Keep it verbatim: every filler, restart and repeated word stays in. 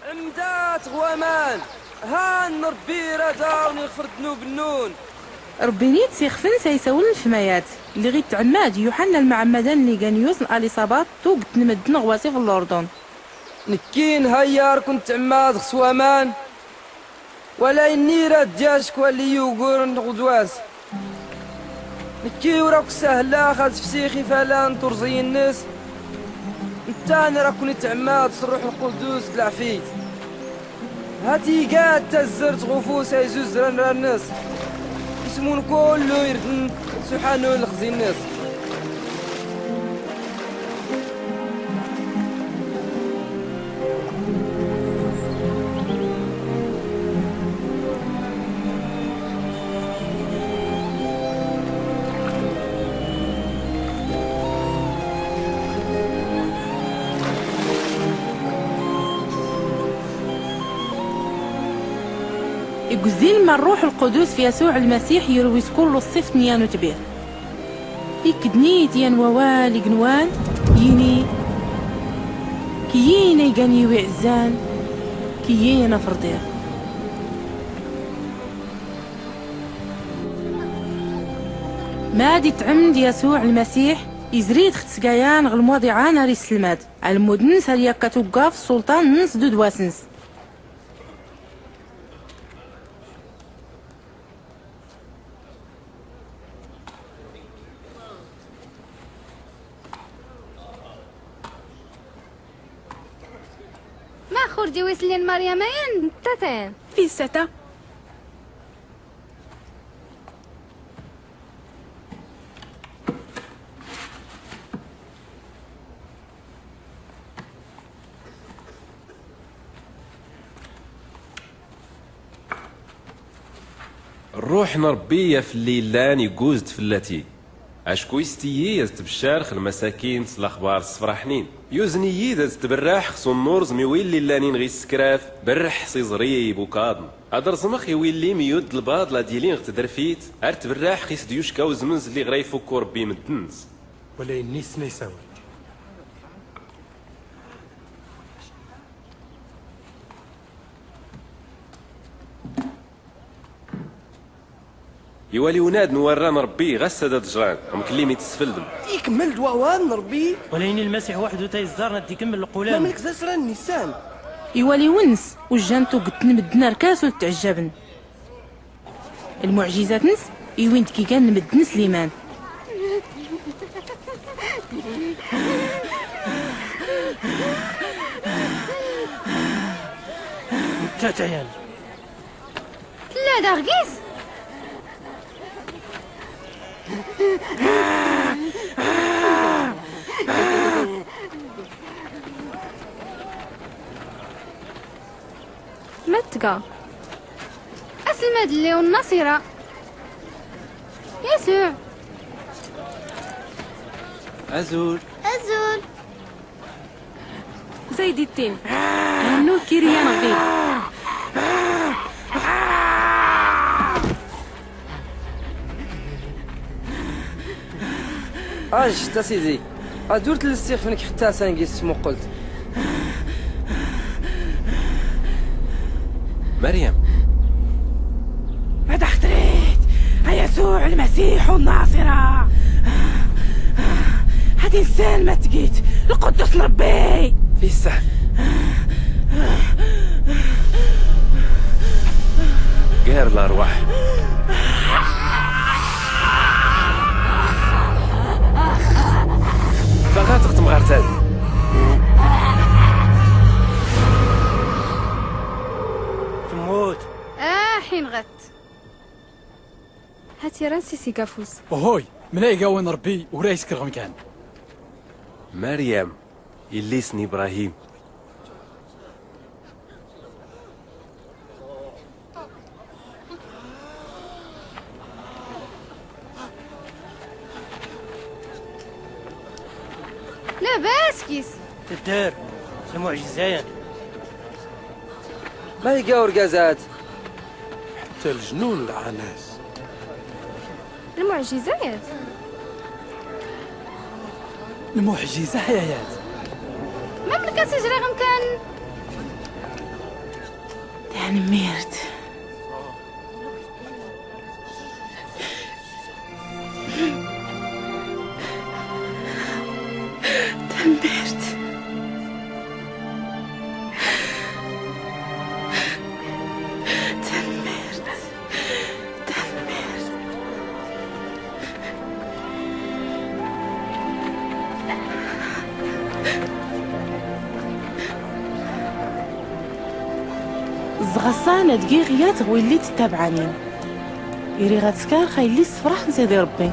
عمدات غوامان، هان ربي راه داون يغفر ذنوب النون. ربي نيت سيخفن سيسول الفمايات اللي غير تعماد يوحنا المعمدان اللي كان يوسن اليصابات توقت نمدن غواسي في الاردن. نكين هيار كنت عماد غسوامان. ولا إني راه دياشك ولي يوغورن غدواس. نكي وراك سهلا خاز فسيخي فلان ترزي الناس. نتان راكني تعماد صروح القدوس دلعفيت. هاتي قاعد تزرت غفوس هاي زوز ران ران الناس. يسمون كله يردن سبحانه لخزي الناس. Iguzil ma rruḥ lqudus f yasuɛ lmasiḥ yirwi s kull ṣṣif n yan utbir. Ikkdnit yan wawal ignwan, yini kiyyin a igan yiwi ɛzzan, kiyyin a ferḍiɣ. Mad itɛmd yasuɛ lmasiḥ, izrid x tsgayan ɣ lmwaḍiɛan ar isslmad, almud-ns ar yakka tugga f ssulṭan-ns d udwas-ns. Ma xur diwi slin Maryam ayan tatan. Fi sata. Rruḥ n Ṛebbi yaf lli illan igguz-d fell-ati. Acku istiyyi ad tbeccarx lmasakin s laxbar ssefraḥnin. Yuzen-iyi-d ad tberraḥx s unnurẓm i willi illanin ɣ issekraf, berreḥ s iẓri i ibukaḍn. Ad rẓmx i willi myud d lbaḍl ad ilin ɣ tderfit, ar tberraḥx i s-d-yucka uzmz lli ɣ ra ifukku Ṛebbi i medden-ns. Wala innis n isawal. Iwali unad n warra n Ṛebbi ɣas ad ad-jran, am klli mi tesfeldem. Ikmel-d wawal n Ṛebbi. Wala ini Lmasiḥ waḥdu ta iẓẓarn ad d-ikemmel lqulam. Mamlk d asran n issan. Iwali wens, ujjan tuget n medden arkas ur tɛejjabn. Lmuɛjizat-ns iwin-d kigan n medden s liman. Tatayan. Tella daɣ gis? Ma tga? Aselmad-nni n Nnaṣira. Yasuɛ. Azul. Azul. Zaydittin. Rnu kiri-yaneɣ din. Ajjt a sidi, ad ur tellsiɣ fnk xtta sangi s tmuqqlt. Maryam. Ad aɣ-trid a Yasuɛ Lmasiḥ Unnaṣira. Ad insan ma tgit lquddus n Ṛebbi. Fi ssaḥ. Gar larwaḥ. Faɣat ɣ temɣart-ad. Temmut. Ah, ḥinɣet. Hati ran sisi gafus. Uhuy, mnay gawen Ṛebbi ur a iskr ɣ mkan. Maryam. Illi-s n Ibrahim. Labas gis? Tedder. Lmuɛjizat. Ma iga urgaz-ad? Ḥtta lǧnun dɛan-as. Lmuɛjizat. Lmuɛjizat. Mamlk a-s-ijra ɣ-mkan. Tanmmirt. Tanmmirt. Tanmmirt. Tanmmirt. Ẓɣaṣan ad-giɣ yat ɣwilli d-tabɛanin. Iriɣ ad-skar xa illi s-sfraḥ n-sidi ṛebbi.